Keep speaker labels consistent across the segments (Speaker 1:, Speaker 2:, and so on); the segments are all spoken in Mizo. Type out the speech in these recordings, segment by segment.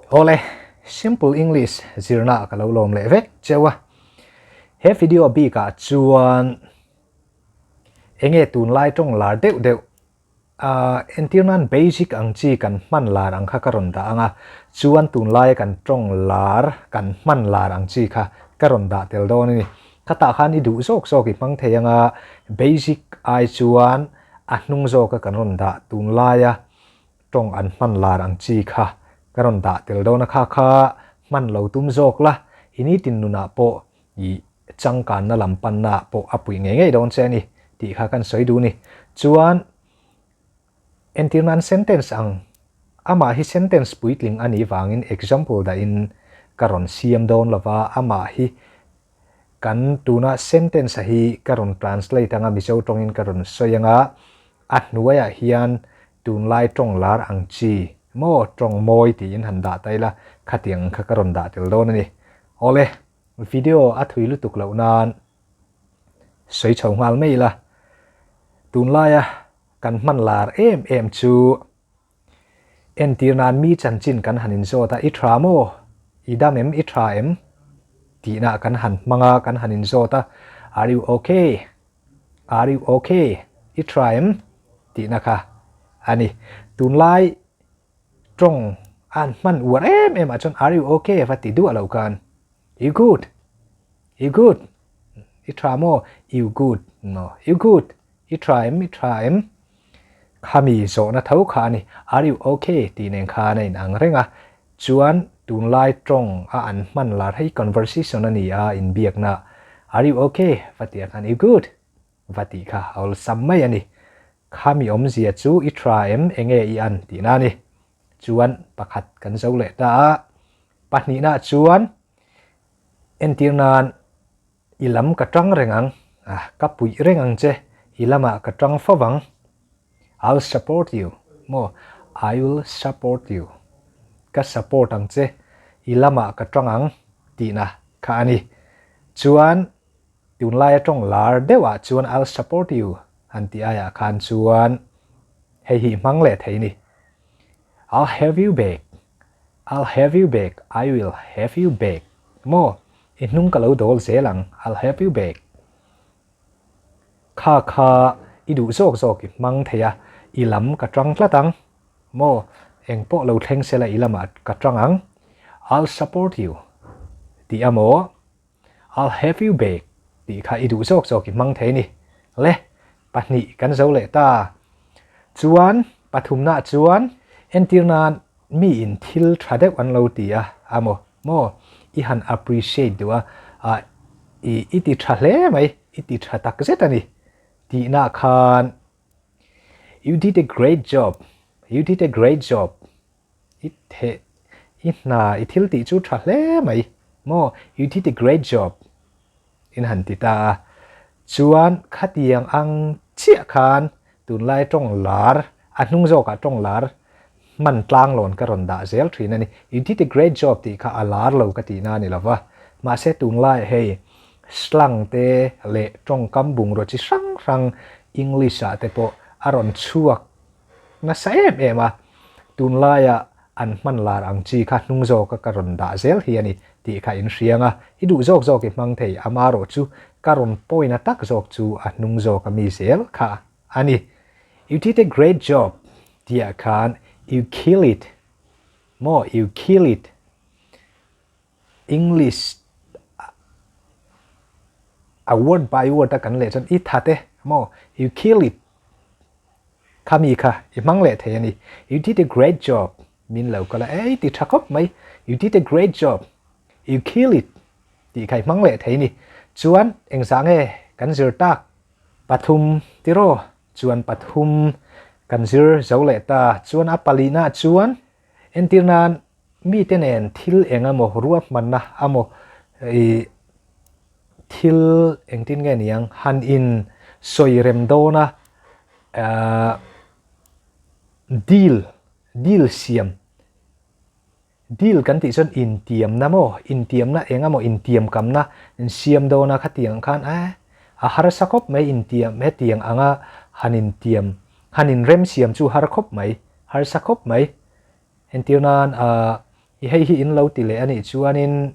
Speaker 1: Awle, Simple English zirna ka lo lawm leh vek cheu a. He video bikah chuan enge tunlai tawng lar deuh deuh a entir nan basic ang chi kan hman lar ang kha ka rawn dah ang a, chuan tunlaia kan tawng lar kan hman lar ang chi kha ka rawn dah tel dawn a ni. Khatah khan i duh zawk zawk i hmang thei ang a, basic ai chuan a hnung zawka kan rawn dah tunlaia tawng an hman lar ang chi kha ka rawn dah tel dawn a kha kha hman lo tum zawk la, i nitin nunah pawh i changkanna lam panna ah pawh a puih ngei ngei dawn che a ni tih kha kan sawi duh a ni. Chuan entir nan sentence ang amah hi sentence puitling a nih vangin example dahin ka rawn siam dawn lova amah hi kan tuna sentence a hi ka rawn translate anga Mizo tawngin ka rawn sawi anga a hnuaiah hian tunlai tawng lar ang chi maw tawng mawi tiin han dah ta ila khatiang kha ka rawn dah tel dawn a ni. Awle. Video a thui lutuk loh nan sawi chho nghal mai ila, tunlaia kan hman lar em em chu entir nan mi chanchin kan han inzawt a, i tha maw? I dam em? I tha em? tihna kan han hmang a, kan han inzawt a, are you okay? Are you okay? I tha em? tihna kha a ni. Tunlai Tawng an hman uar em em ah chuan are you okay va ti duah lo khan you good you good i tha maw you good maw you good i tha em i tha em khami zawhna tho kha a ni are you okay tih nen khan a inang reng a chuan tunlai tawng a an hman lar hei conversation a ni a inbiakna are you okay va tih ah khan you good Va tih kha a awlsam mai a ni. Khami awmzia chu i tha em enge i an tihna a ni. Chuan pakhat kan zo leh ta a, pahnihna chuan entir nan i lam ka tang reng ang, ah ka puih reng ang che, i lamah ka tang fo vang, I'll support you, maw I will support you, ka support ang che, i lamah ka tang ang tihna kha a ni. Chuan Tunlaia tawng lar deuhah chuan I'll support you han tih aiah khan chuan hei hi hmang leh thei ni. I'll have you back, I'll have you back, I will have you back maw i hnung ka lo dawl zel ang, I'll have you back. Kha kha i duh zawk zawk i hmang thei a, i lam ka tang tlat ang maw eng pawh lo thleng sela i lamah ka tang ang, I'll support you tih a maw. I'll have you back tih kha i duh zawk zawk i hmang thei ni. Le, pahnih kan zo leh ta. Chuan, pathumnaah chuan entir nan miin thil tha deuh an lo ti a, a maw, maw, i han appreciate duh a, ah, i, i ti tha hle mai, i ti tha tak zet a ni tihnaah khan You did a great job, you did a great job. I theh, i hna, i thil tih chu tha hle mai maw, you did a great job in han ti ta a. Chuan khatiang ang chiah khan tunlai tawng lar, a hnung zawkah tawng lar hman tlanglawn ka rawn dah zel thin a ni. You did a great job tih kha a lar lo ka tihna a ni lo va. Mahse tunlai hei slang te leh tawngkam bungraw chi hrang hrang English ah te pawh a rawn chhuak Nasa em em a, tunlaia an hman lar ang chi kha hnung zawka ka rawn dah zel hi a ni tih kha in hriang a, i duh zawk zawk i hmang thei, amarawh chu ka rawn pawina tak zawk chu a hnung zawka mi zel kha a ni. You did a great job tihah khan you kill it maw, you kill it English a word by word a kan leh chuan i that e maw, you kill it kha mi kha i hmang leh thei a ni, you did a great job min lo kal a, e i ti tha khawp mai, you did a great job, you kill it tih kha i hmang leh thei a ni. Chuan engzah nge kan zir tak pathum tiraw chuan pathum kan zir zo leh ta chuan a palihna chuan entir nan Mite nen thil eng emaw ruahmanna amaw ih thil engtin nge niang han in sawi rem dawn a ahh deal deal siam deal kan tih chuan intiamna maw intiamna eng emaw intiamkamna insiam dawn a khatiang khan eh a harsa khawp mai intiam hetiang anga han intiam han inremsiam chu har khawp mai harsa khawp mai. Entir nan ah I hei hi in lo ti leh a nih chuanin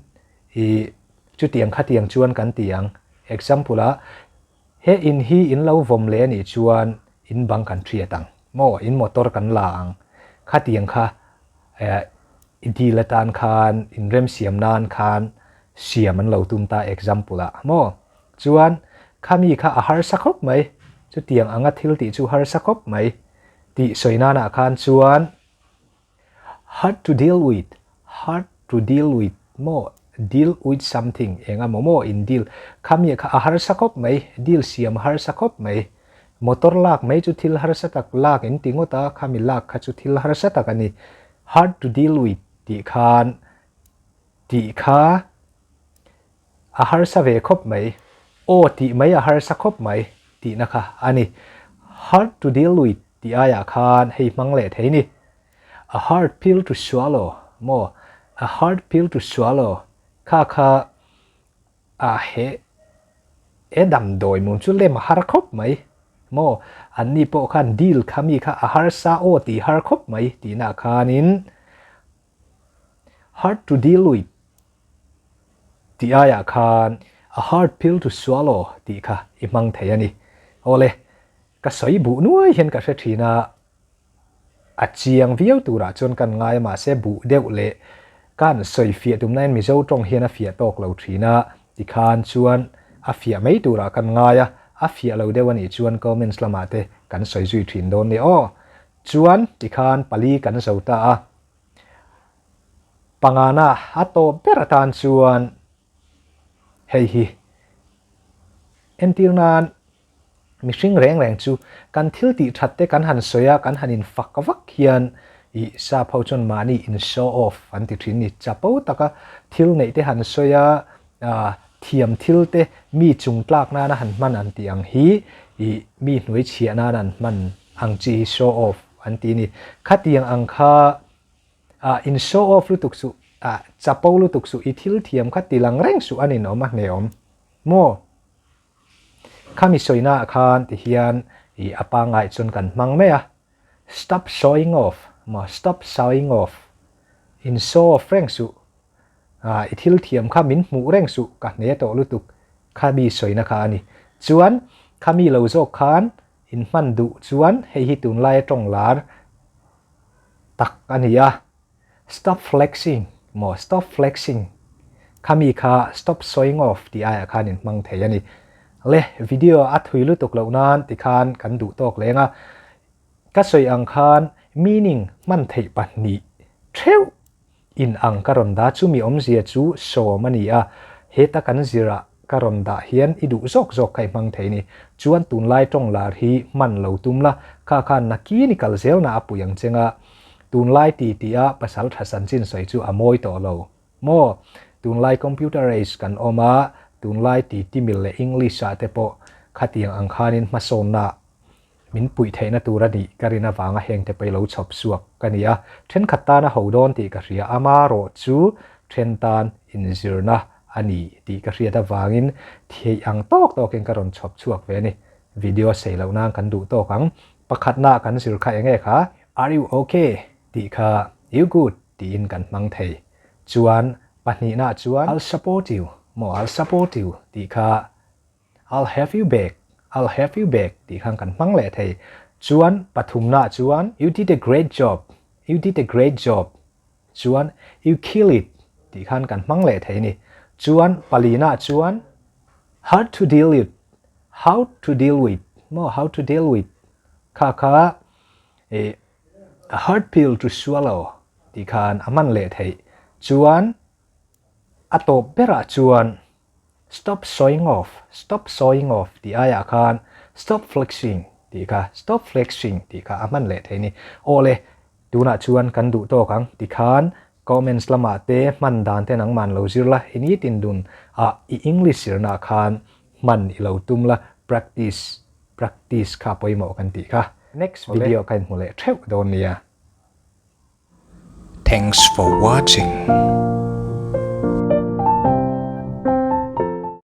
Speaker 1: i chutiang khatiang chuan kan ti ang. Example ah, he in hi in lo vawm leh a nih chuan in bang kan thiat ang maw, in motor kan la ang. Khatiang kha eh i deal atan khan in remsiam nan khan siam an lo tum ta example ah maw. Chuan khami kha a harsa khawp mai, chutiang anga thil tih chu harsa khawp mai tih sawi nanah khan chuan Hard to deal with, hard to deal with maw, deal with something eng emaw maw in deal, khami kha a harsa khawp mai, deal siam a harsa khawp mai. Motor lak mai chu thil harsa tak lak in ti ngawt a, khami lak kha chu thil harsa tak a ni. Hard to deal with tih khan tih kha a harsa ve khawp mai, aw tih mai a harsa khawp mai tihna kha a ni. Hard to deal with tih aiah khan hei hmang leh thei ni. A hard pill to swallow maw? A hard pill to swallow kha kha a he he damdawi mun chu lem a har khawp mai maw? Anni pawh khan deal kha mi kha a harsa aw tih har khawp mai tihna khanin hard to deal with tih aiah khan a hard pill to swallow tih kha i hmang thei a ni. Awle, ka sawi buh nuai hian ka hre thin a, a chiang viau turah chuan kan ngai a, mahse buh deuh leh kan sawi fiah tum nain Mizo tawng hian a fiah tawk lo thin a, tikhan chuan a fiah mai turah kan ngai a, a fiah lo deuh a nih chuan comments lamah te kan sawi zui thin dawn nia aw. Chuan tikhan pali kan zo ta a, pangana a tawp ber atan chuan hei hi entir nan Mihring reng reng chu kan thil tih that te kan han sawi a, kan han in fak vak hian ih sap ho chuan mahni in show off an ti thin ni. Chapo taka thil neih te han sawi a, ah thiam thil te mi chung tlak nana han hman an tih ang hi ih mi hnuai chhiah nana an hman ang chi hi show off an ti ni. Khatiang ang kha ah in show off lutuk suh, ah chapo lutuk suh, i thil thiam kha ti lang reng suh a ninawm a hneawm maw? Khami sawina ah khan ti hian ih a pangngai chuan kan hmang mai a, stop showing off maw stop showing off, in show off reng suh, ah i thil thiam kha min hmuh reng suh ka hne tawh lutuk khami sawina kha a ni. Chuan khami lo zawk khan in hman duh chuan hei hi tunlai a tawng lar tak a ni a. Stop flexing maw stop flexing khami kha stop showing off tih aiah khan in hmang thei a ni. Le video a thui lutuk loh nan tikhan kan duh tawk leng a, ka sawi ang khan meaning hman theih pahnih theuh in ang ka rawn dah chumi awmzia chu sawm a ni a, heta kan zirah ka rawn dah hian i duh zawk zawk kha i hmang thei ni. Chuan tunlai tawng lar hi hman lo tum la, kha khan nakin i kal zelna a pui ang cheng a. Tunlai ti tih a pasal tha chanchin sawi chu a mawi tawh lo maw? Tunlai computer age kan awm a, tunlai ti Tamil leh English ah te pawh khatiang ang khanin hmasawnna min puih theihna tur a nih ka rin avanga heng te pawh i lo chhawp chhuak ka ni a, thenkhat tan a ho dawn tih ka hria, amarawh chu then tan inzirna a ni tih ka hriat avangin theih ang tawk tawkin ka rawn chhawp chhuak ve a ni. Video sei loh nan kan duh tawk ang. Pakhatna kan zir kha enge kha? Are you okay? tih kha You good? tiin kan hmang thei. Chuan pahnihna chuan I'll support you maw I'll support you tih kha I'll have you back, I'll have you back tih khan kan hmang leh thei. Chuan pathumna chuan You did a great job, you did a great job chuan You kill it tih khan kan hmang leh thei a ni. Chuan palina chuan Hard to deal with, how to deal with maw how to deal with kha kha ih a hard pill to swallow tih khan a hman leh theih. Chuan a tawp berah chuan Stop showing off, stop showing off tih aiah khan stop flexing tih kha, stop flexing tih kha a hman leh thei ni. Awle, tunah chuan kan duh tawk ang tikhan comments lamah te hman dan te nangman lo zir la, i nitin dun ah i English zirna khan hman i lo tum la, practice, practice kha pawimawh kan tih kha. Next video ka inhmu leh theuh dawn nia.
Speaker 2: Thanks for watching.